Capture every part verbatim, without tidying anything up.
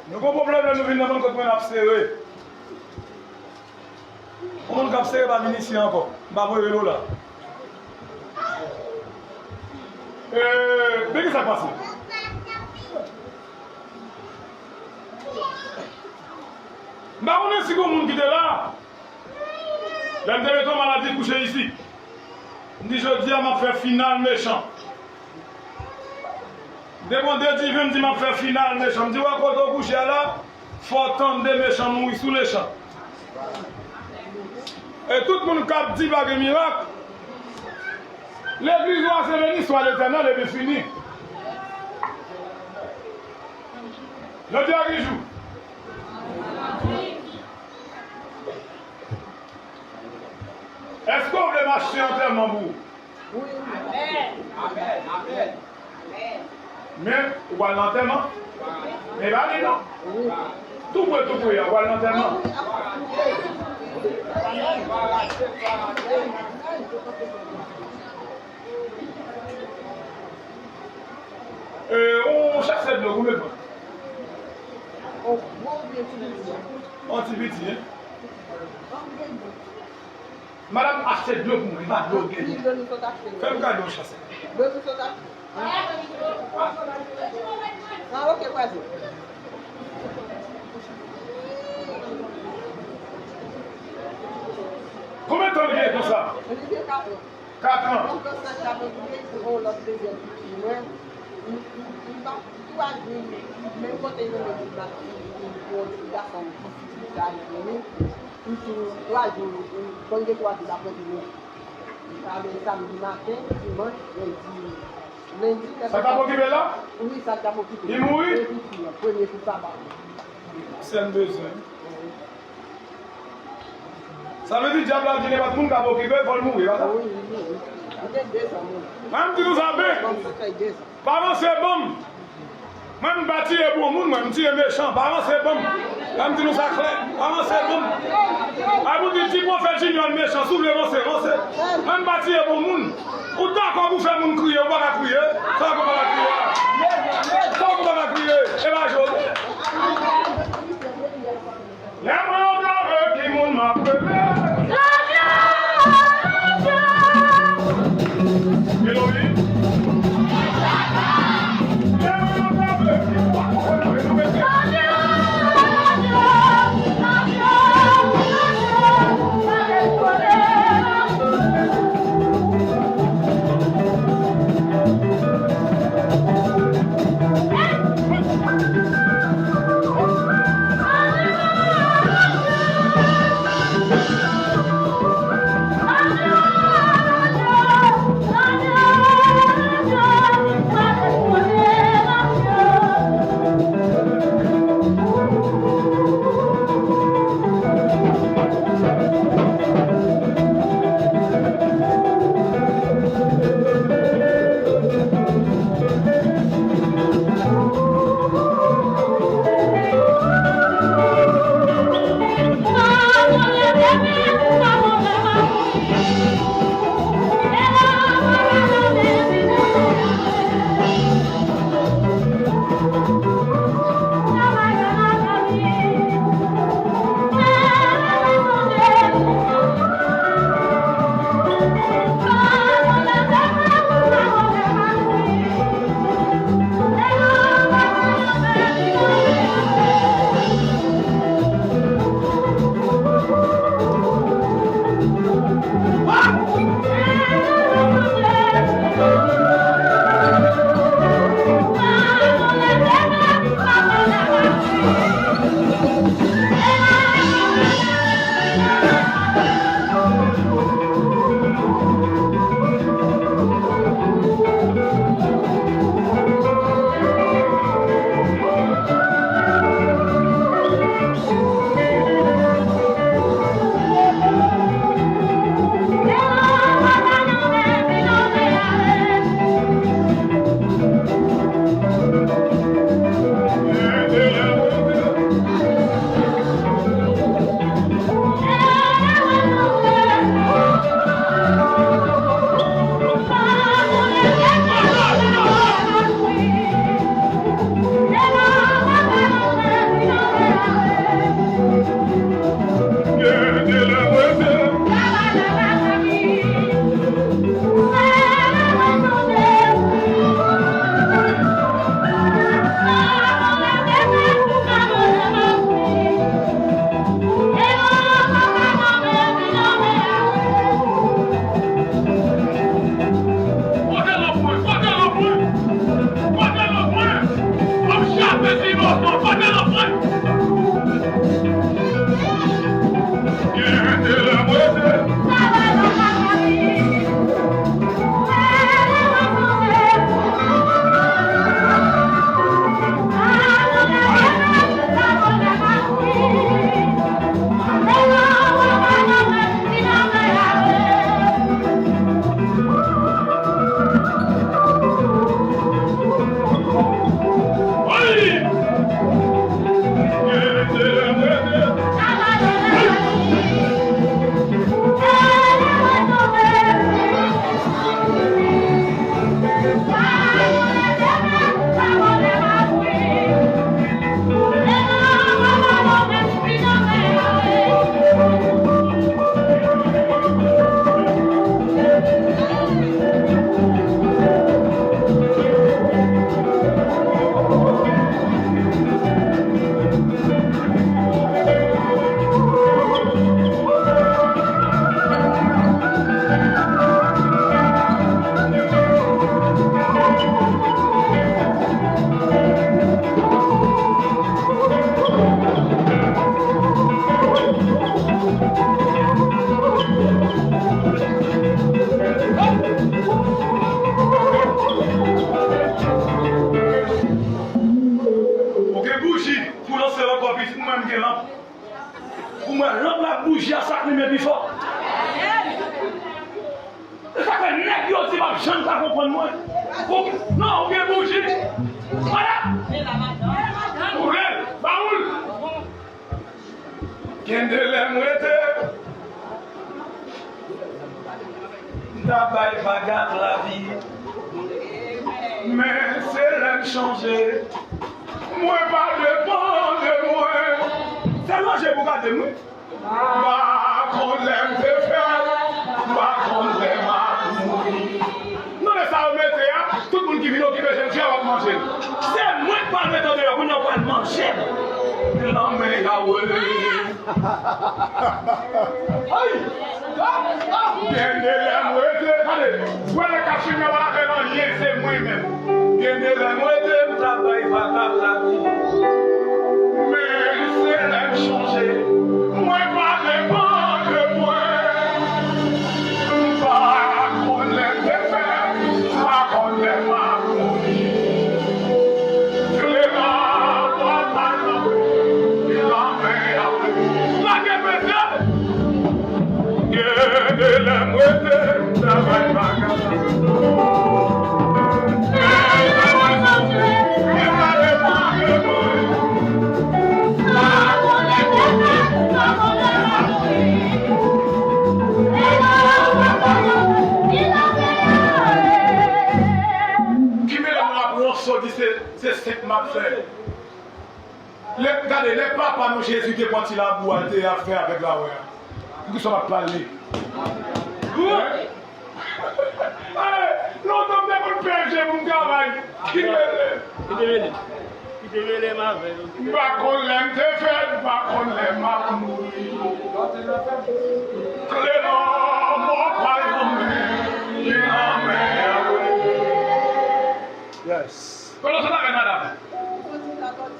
Nou gon pwoblèm lè nou vin nan bann kote mwen ap sere. Yon moun k ap sere pa vin isi ankò. M pa voye l la. Ee, men ki sa k pase? M pa konnen si gon moun ki te la. Lè m te met yon maladi kouche isi. M di, "Jodi a, m ap fè final mechan." M te pran de diven, m di, "M ap fè final mechan." M di, "Wè kote w kouche a la, fò w tande mechan mouri sou lechan." E tout moun k ap di pa gen mirak, legliz ou a se veni swa letènèl epi fini. Jodi a ki jou? Èske w vle m achte antèman pou ou? Wi. Amèn. Amèn. Amèn. Men, ou pral nan antèman? Men pa li non. Wi. Tou pre, tou pre, ou pral nan antèman. Ee, yon chasè dlo, konbyen l pran? Yon gwo vye ti piti. Yon ti piti, en? Madanm, achte dlo pou mwen, pa dlo gen. Ki dlo nou sot achte? Fè m kado yon chasè. Dlo nou sot achte? Ah, ok, vwazin. Konbyen tan l gen konsa? Li gen katran. Katran. Yon gwo sèk katran ki gen yon lòt dezyèm pitit mwen. M, m, m pa, twa jou, menm kote yon lòt pitit la, yon ti gason, pitit la, li vini. M tou, twa jou, m konn gen twa jou l ap rete. Li travay samdi maten, dimanch, lendi, lendi. Sa k ap okipe l la? Wi, sa k ap okipe l. Li mouri? Epi fi an, premye kou sa ba li. Sèl bezwen. Sa vle di dyab la di nenpòt moun k ap okipe l, fò l mouri, pa sa? Wi, li mouri. Li gen dezan mouri. Mwen, m di nou sa byen. Kòm se fè dezan. Pa ranse ban m. Mwen, m pa tiye bon moun, mwen, m tiye mechan. Pa ranse ban m. Mwen, m di nou sa klè. Pa ranse ban m. A pou di, di pwofèt Junior mechan, si w vle ranse, ranse. Mwen, m pa tiye bon moun. Ou dakò pou fè moun kriye, ou pa ka kriye. Sa w pa ka kriye a. Sa w pa ka kriye. E pa jwe. Lè mwen antrave ki moun m ap rele. Eloyi. Lè mwen antrave ki moun m ap rele. Gen lanp. Pou mwen, lanp la, bouji a sa k limen pi fò. Se sa k fè nèg yo di m ap janm ka konprann mwen. Ou, non, ou gen bouji. Vwala. Ou gen bawoul. Gen de lè m rete, m ta bay vag ak lavi. Men se lè m chanje, mwen pa depann de mwen. Se lonje pou gade m, wi. M pa konn lè m te fèt, m pa konn lè m ap mouri. Non, men sa yo mete a, tout moun ki vin okipe jenn fi a, w ap manje l. Se mwen k pral mete w deyò, kounye a w pral manje l. Lanmè a wè. Ay! Gen de lè m rete, gade, wè lè k ap fini an pa fè l anyen, se mwen menm. Gen de lè m rete, m ta bay vag ak lavi. Men se lè m chanje, mwen pa depann de mwen. M pa konn lè m te fèt, m pa konn lè m ap mouri. Kleman, papa, lanmè, lanmè a wè. Lage mete! Gen de lè m rete, m travay pa kapab. Ki mele mwen ap wonso di se, se senp m ap fè. Lè, gade, lè papa nou Jezi te pran ti labou a, l te ap fè avèg la wè a. Poukisa w pa t pale? Lontan m te konn pèse pou m travay. Ki mele. Ki te mele. Ki te mele m avè l. M pa konn lè m te fèt, m pa konn lè m ap mouri. Kleman, mò pa lanmè, li lanmè a wè. Yes. Kote w sot avè l, madanm?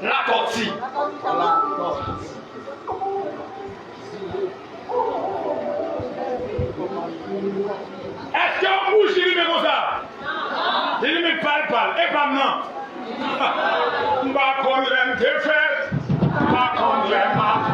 Latòti. Èske yon bouji limen konsa? Li limen pa l, pa l. E pa m nan. M pa konn lè m te fèt. M pa konn lè m ap